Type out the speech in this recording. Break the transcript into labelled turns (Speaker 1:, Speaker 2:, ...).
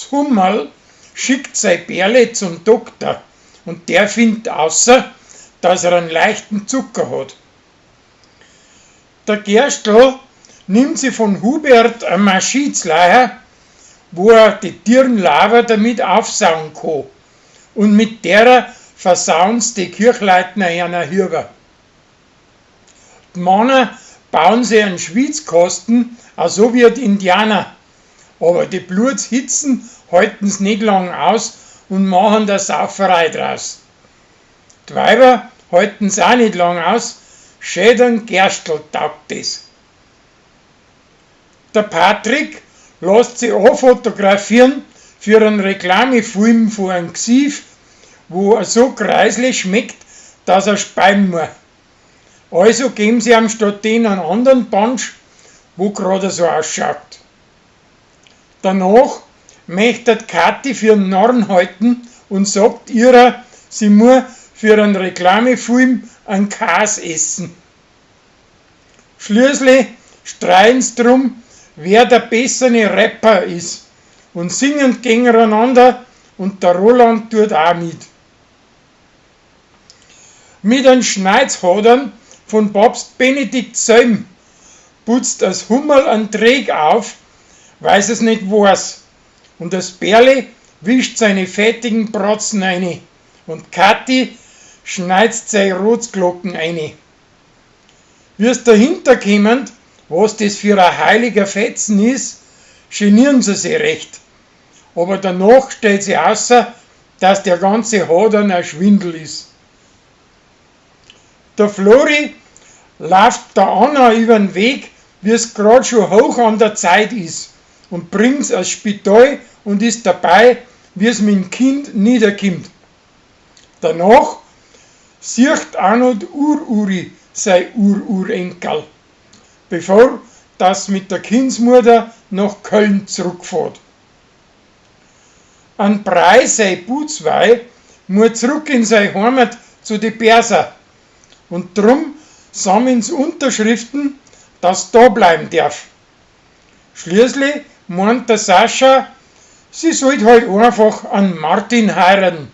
Speaker 1: S Hummerl schickt sei Berle zum Doktor und der findt außer, dass er einen leichten Zucker hat. Der Gerstl nimmt sie von Hubert a Maschizleier, wo er die Dirnlaber damit aufsauen kann. Und mit derer versauen's die Kirchleitner einer Hirber. Die Männer bauen sie einen Schwitzkasten, auch so wie die Indianer. Aber die Blutshitzen halten's nicht lang aus und machen da Sauferei draus. Die Weiber halten's auch nicht lang aus, schön Gerstl taugt das. Der Patrick lässt sich auch fotografieren für einen Reklamefilm von einem Gsief, wo er so kreislich schmeckt, dass er speien muss. Also geben sie ihm statt den einen anderen Punch, wo gerade so ausschaut. Danach möchte Kathi für einen Narren halten und sagt ihrer, sie muss für einen Reklamefilm einen Kas essen. Schließlich streien's drum, wer der bessere Rapper ist und singen gegeneinander und der Roland tut auch mit. Mit einem Schneizhodern von Papst Benedikt Selm putzt das Hummerl einen Träg auf, weil's es nicht weiß. Und das Berle wischt seine fettigen Bratzen eine und Kathi schneizt sei Rotsglocken eine. Wie's dahinter kommen, was das für ein heiliger Fetzen ist, genieren sie sich recht. Aber danach stellt sich außer, dass der ganze Hadern ein Schwindel ist. Der Flori läuft der Anna über den Weg, wie es grad schon hoch an der Zeit ist und bringt's ans Spital und ist dabei, wie es mit dem Kind niederkommt. Danach sieht auch noch die Ururi sei Ururenkel, bevor das mit der Kindsmutter nach Köln zurückfährt. An Brei sei Butzwei muss zurück in sei Heimat zu die Perser und drum sammeln's Unterschriften, dass da bleiben darf. Schließlich meint der Sascha, sie sollte halt einfach an Martin heiraten.